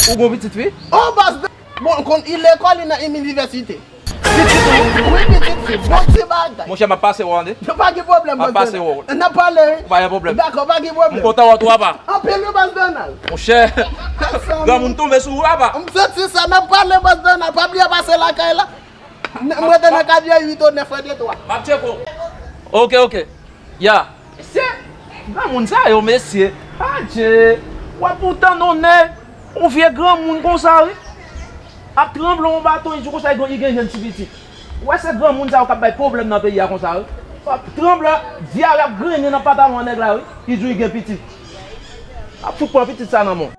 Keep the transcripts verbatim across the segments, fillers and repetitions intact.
Ou gon pitit fi? Oh, baz de... Bon, konn li lekòl, li nan inivèsite. Pitit fi? Wi, pitit fi. Bon ti bagay. Monchè, m ap pase wè w, tande. Pa gen pwoblèm, baz de... M ap pase wè w. N ap pale, wi. Pa gen pwoblèm. Dakò, pa gen pwoblèm. M kontan wè w tou, apa. Anpil, wi, baz Donald. Monchè, granmoun tonbe sou ou, apa. M santi sa, n ap pale, baz Donald. Pa bliye pase lakay la. M rete nan katye uit ou nèf e de twa. M ap tcheke w. Ok, ok. Ya. Mesye, granmoun sa yo, mesye. Adje, w ap ou tann onè, yon vye granmoun konsa, wi. Ap tranble yon baton, li di konsa, li gen, li gen jèn ti pitit. Ou wè se granmoun sa yo k ap bay pwoblèm nan peyi a konsa, wi. W ap tranble, dyare ap grennen nan pantalon nèg la, wi. Li di li gen pitit. Ap fout pran pitit sa nan men w.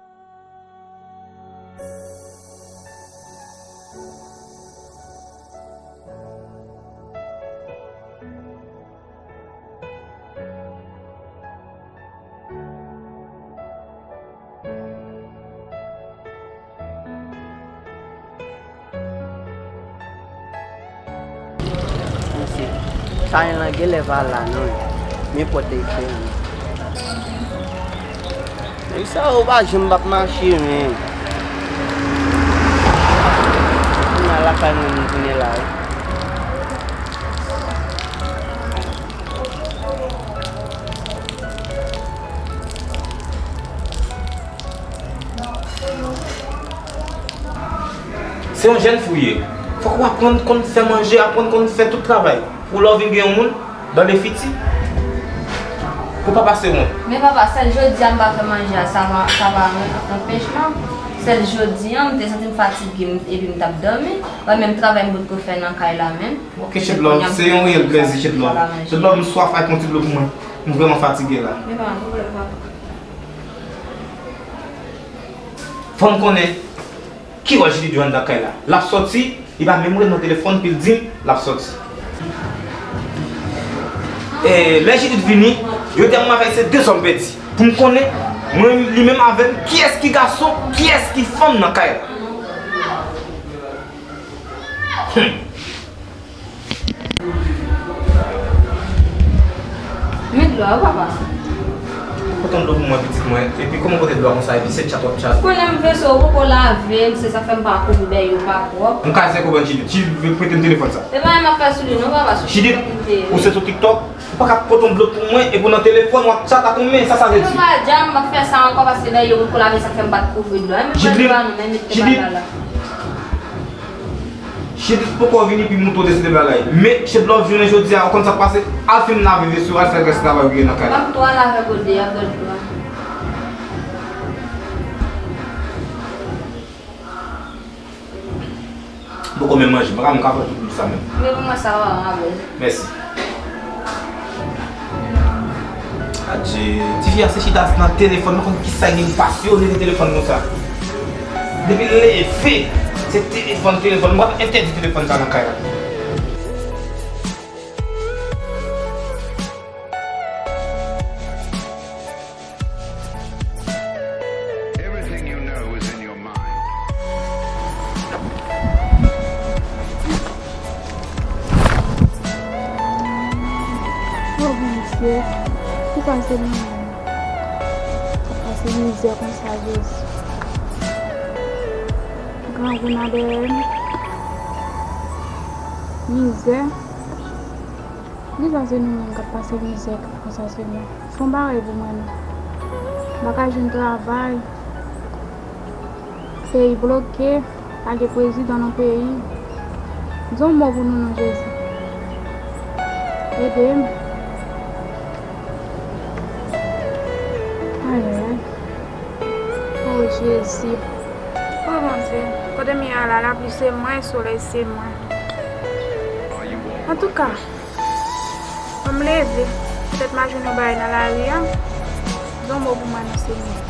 Mesye, Kayen lan genlè pa la non. Men pòt li fèmen. Nèg sa yo pa janm p ap mache, men. Kounye a lakay mwen m tounen la, wi. Se yon jèn fi w ye. Fòk ou aprann konn fè manje, aprann konn fè tout travay. Pou lè w vin gen yon moun, dans le futur, pou pa pase wont. Men papa, sèl jodi a m pa fè manje a, sa pa, sa pa anpech non. Sèl jodi a, m te santi m fatige, m, epi m t ap dòmi. Wè, menm travay m potko fè nan kay la menm. Ok, Shedlove, se yon reyèl plèzi, Shedlove. Shedlove, m swaf ak yon ti dlo pou mwen. M vrèman fatige la. Men pa gen pwoblèm, papa. Fò m konnen ki wòl Jidit jwenn nan kay la. L ap sòti, li pa menm ret nan telefòn pou l di m l ap sòti. E, lè Jidit vini, yo di a mwen avè l se de zòm pèdi. Pou m konnen, mwen, li menm avè m, kiyès ki gason, kiyès ki fanm nan kay la. Hmm. Men dlo a, wi, papa. Pote yon dlo pou mwen, pitit mwen. Epi, kòman pote dlo a konsa? Epi, se tchat w ap tchat. Ou konnen m vese, ou poko lave, m se sa fè m pa kouri dèyè yo pa pwòp. M ka se kòman Jidit. Jidit vle prete m telefòn sa. E pa m ap fè sou li, non, papa, sou Jidit, TikTok li te ye. Ou se sou TikTok? Ou pa ka pote yon dlo pou mwen, epi w nan telefòn, w ap tchat ak yon men, sa sa vle di? Yo pa di a, m ap fè sa ankò, paske dèyè yo poko lave, sa fè m pa t kouvri dlo a. Men pran dlo a non, men met te bagay la. Jidit poko vini pou montre w de se de bagay. Men Shedlove jounen jodi a, ou konn sa k pase? Al fin lave veso, al fè rès travay ou gen nan kay la. M ap tou al lave kote y ap pran dlo a. M poko menm manje, m pa ka, m ka fè tout sa menm. Men pou mwen sa va, m ap... Mèsi. Adje, tifi a se chita nan telefòn, m pa konn kisa gen pasyone de telefòn konsa. Depi l leve, se telefòn, telefòn. M pral entèdi telefòn sa nan kay la. Everything you know is in your mind. Oh Bondye, poukisa se mwen menm k ap pase mizè konsa, Jezi? Grangou nan dèyè m. Mizè. Poukisa se nou menm k ap pase mizè konsa sèlman? Fè yon bagay pou mwen non. M pa ka jwenn travay. Peyi bloke, pa gen prezidan nan peyi. Di yon mo pou nou non, Jezi. Ede m. Ayayay. O Jezi. O Bondye, kote m ye a la, lapli se mwen, solèy se mwen. Antouka, ban m leve, petèt m a jwenn yon bagay nan lari a. Di yon mo pou mwen non, Senyè.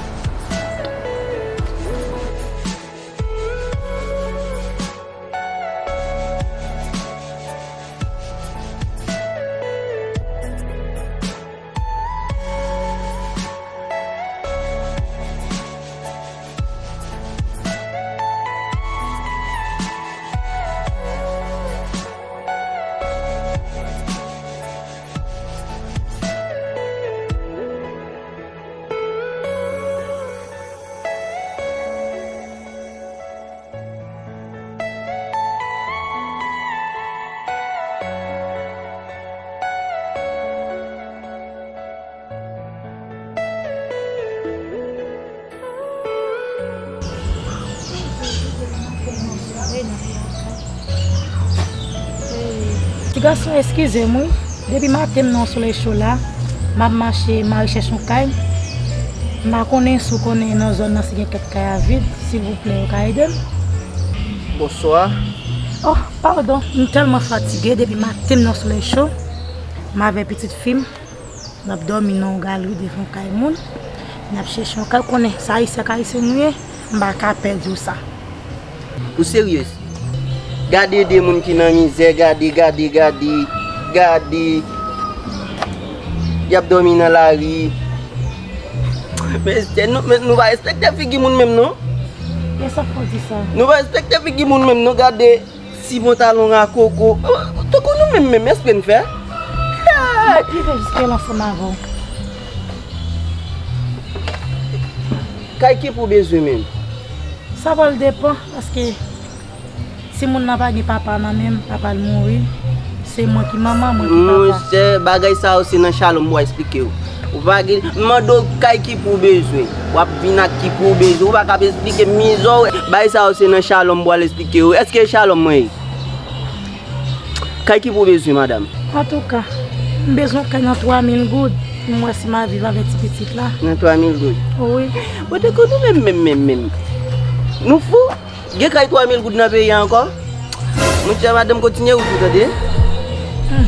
Ti gason, eskize m wi. Depi maten m nan solèy cho la, m ap mache, m al chèche yon kay. M pa konnen si w konnen nan zòn nan si gen kèk kay a vid, silvouplè, ou ka ede m? Bonswa. Oh, padon, m tèlman fatige depi maten m nan solèy cho. M avè pitit fi m. N ap dòmi nan yon galri devan kay moun. N ap chèche yon kay, konnen se Ayisyen ak Ayisyen nou ye, m pa ka pèdi w sa. Ou serye? Gade de moun ki nan mizè, gade, gade, gade, gade. Y ap dòmi nan lari. Men, se nou, men nou pa respekte figi moun menm, non. E sa k fè w di sa? Nou pa respekte figi moun menm, non, gade. Ti pantalon a koko. Tankou nou menm menm, espre n fè. Hey! M ap rive jiske la ansanm avè w. Kay ki pou w bezwen menm? Sa pral depann, paske timoun nan pa gen papa nan men l, papa l mouri. Se mwen ki manman, mwen ki papa. Monchè, bagay sa yo se nan Shalom pou w eksplike w. Ou pa gen, m mande w kay ki pou w bezwen. W ap vin ak ki pou w bezwen. Ou pa ka ap eksplike m mizè w. Bagay sa yo se nan Shalom pou w al eksplike w. Èske Shalom mwen ye? Kay ki pou w bezwen, madanm? Antouka, m bezwen yon kay nan twa mil goud pou m wè si m a viv avèk ti pitit la. Nan twa mil goud? Wi. Bon, tankou nou menm, menm, menm, menm. Nou fou? Gen kay twa mil goud nan peyi a ankò? Monchè, madanm, kontinye wout ou, tande? Hmm.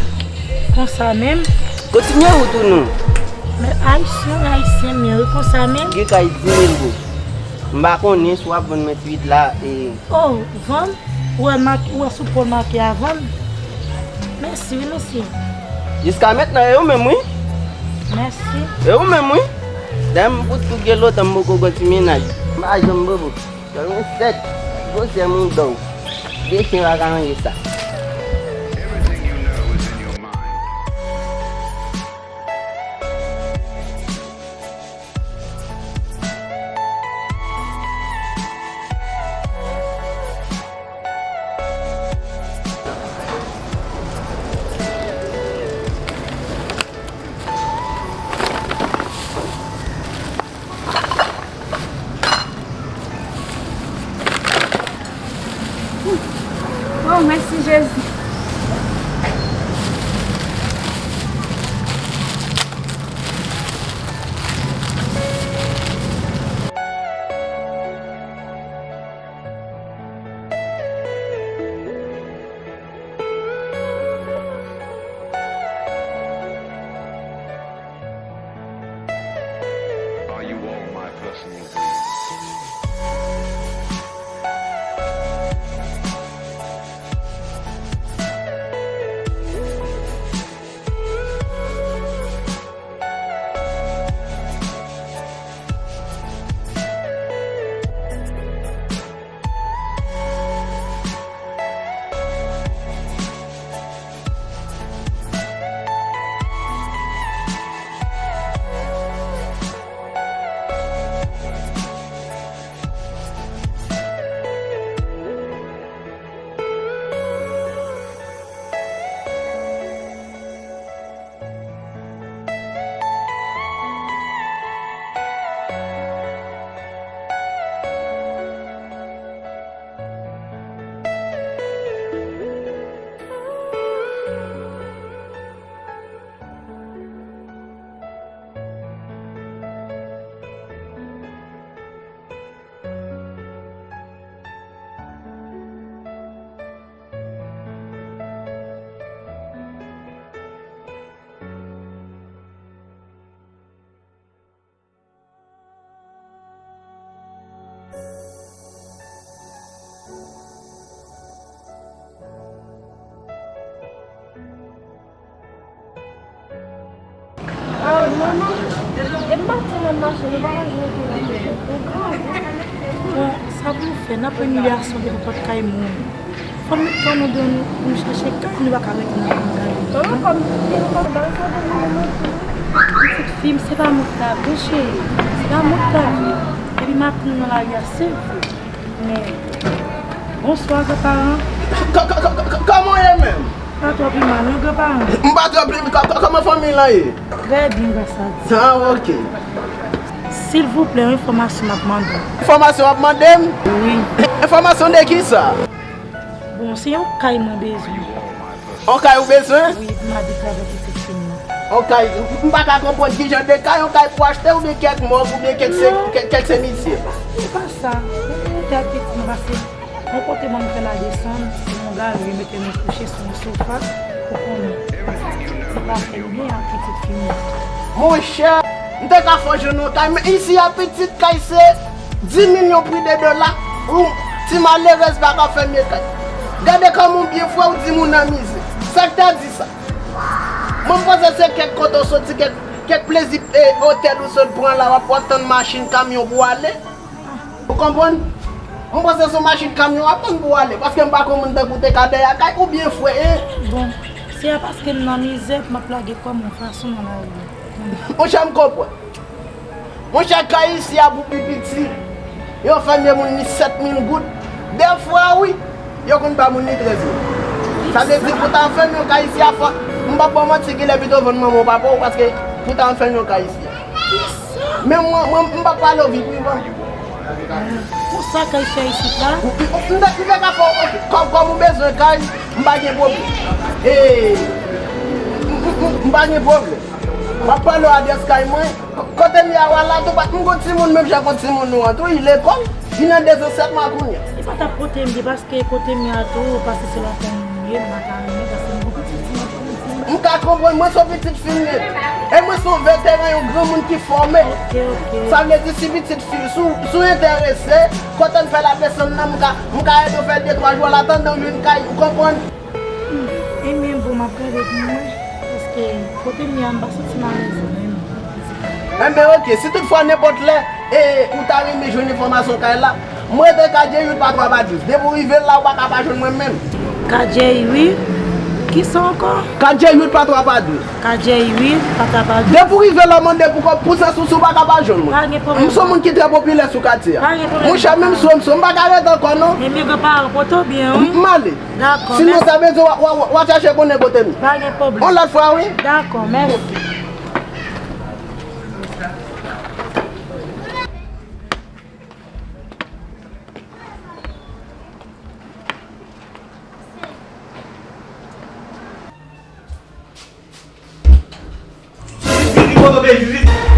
Konsa menm? Kontinye wout ou, non. Men Ayisyen, Ayisyen, men wi, konsa menm. Gen kay di mil goud. M pa konnen si w ap vann mwen ti vit la, e. Oh, vann? Ou wè l make, ou wè sou po l make a vann? Mèsi wi, mesye. Jiska mentnan, e ou menm wi. Mèsi. E ou menm wi. Dayè m fout tou gen lontan m poko gon ti mennaj. M pa janm bobo. Sèl mwen sèt. Gwosè mouda w. De chen pa ka manje sa. Oh, mèsi Jezi. Are you all my personal dreams? Ah, manman, e m pati nan mache, nou pa ka jwe pou mwen. Bon, sa pou nou fè, n ap imilyasyon devan pòt kay moun. Fò n met kò nou dan nou pou nou chache kay, nou pa ka rete nan kay. Manman, kòm, kòm, kòm, bagay sa pou mwen, manman. Pitit fi m, se pa mwen k ta vle, cheri. Se pa mwen k ta vle. Epi m ap nan lari a, se vre. Men, bonswa, granparan. Kò-, kò-, kò-, kò-, kò-, kòman w ye menm? Pa twò pi mal, non, granparan. M pa twò pi, kò-, kò-, kòman fanmi lan ye? Trè byen, gras a Dye. Ah, ok. Silvouplè, yon enfòmasyon m ap mande w. Enfòmasyon w ap mande m? Wi. Enfòmasyon de ki sa? Bon, se yon kay mwen bezwen. On kay ou bezwen? Wi, pou m abite avèk pitit fi m nan. On kay, m pa ka konprann ki jan de kay, on kay pou achte oubyen kèk mòg oubyen kèk se-, kèk, kèk simityè. Se pa sa. Mwen te ak pitit mwen pase yon kote ban m fè la desann, se yon galri, mete nou kouche sou yon sofa, ou konnen. Se pa fè byen ak pitit fi m nan. Monchè, m te ka fè w jwenn yon kay, men isi a pitit kay se dis milyon pri de dola, ou ti malerèz pa ka fèmye kay. Gade kòman w byen fre, ou di moun nan mizè. Sa k ta di sa? Mwen, m panse se kèk kote w soti, kèk, kèk plezi, e, otèl ou sot pran la, w ap, w ap tann machin, kamyon pou w ale. Ou konprann? M panse se yon machin, kamyon w ap tann pou w ale, paske m pa konn moun tankou te ka dèyè kay ou byen fre, en. Bon, se a paske m nan mizè, m ap lage kò m yon fason nan lari a. Monchè, m konprann. Monchè, kay isi a pou pi piti, yo fèmye moun ni sèt mil goud. Dèfwa, wi, yo konn ba moun ni trèz mil. Sa vle di, pou ta fèmye yon kay isi a, fò, m p ap ba w manti, genlè pito vann manman w papa w, paske pou ta fèmye yon kay isi a. Men mwen, mwen, m p ap pale w vi privan. Konsa kay fè isit la? M, m, m te, m te ka fè w, ok, kòm, kòm ou bezwen kay, m pa gen pwoblèm. E, m, m, m, m pa gen pwoblèm. M ap pale w adrès kay mwen. Ko-, kote m ye a, w a la tou, pa, m gon timoun menm jan ak timoun nou an tou, li lekòl, li nan de zan sèt mwa kounye a. Li pa t ap pote m byen paske kote m ye a tou, paske se lakay m ye, m pa ta renmen, paske m gon pitit timoun pou m di m. M ka konprann, mwen se yon pitit fi m ye. E mwen se yon veteran, yon granmoun ki fòme. Ok, ok. Sa vle di si pitit fi, si w, si w enterese, kote m fè la desann nan, m ka, m ka ede w fè de twa jou, an atandan w jwenn kay, ou konprann? Hmm, ebyen, bon, m ap gade pou mwen, paske kote m ye a, m pa santi m alèz menm. Enben, ok, si toutfwa nenpòt lè, e, ou ta renmen jwenn enfòmasyon kay la, m rete K J uit pa twa pa douz. Depi w rive la, ou pa ka pa jwenn mwen menm. K J uit? Kisa ankò? K J uit pa twa pa douz. K J uit pa twa pa douz. Depi w rive la, w mande pou kò-, pou Sans Sousou, ou pa ka pa jwenn mwen. Pa gen pwoblèm. M se yon moun ki trè popilè sou katye a. Pa gen pwoblèm. Monchè, menm si w, m se, m pa ka rete ankò, non. Ebyen, granparan, pote w byen, wi. M, m ale. Dakò, mèsi. Sinon, sa vle di w, w, w, w a chèche konnen kote m ye. Pa gen pwoblèm. Yon lòt fwa, wi. Dakò, mèsi. Vit, vit, vit, kote w te ye, vit, vit.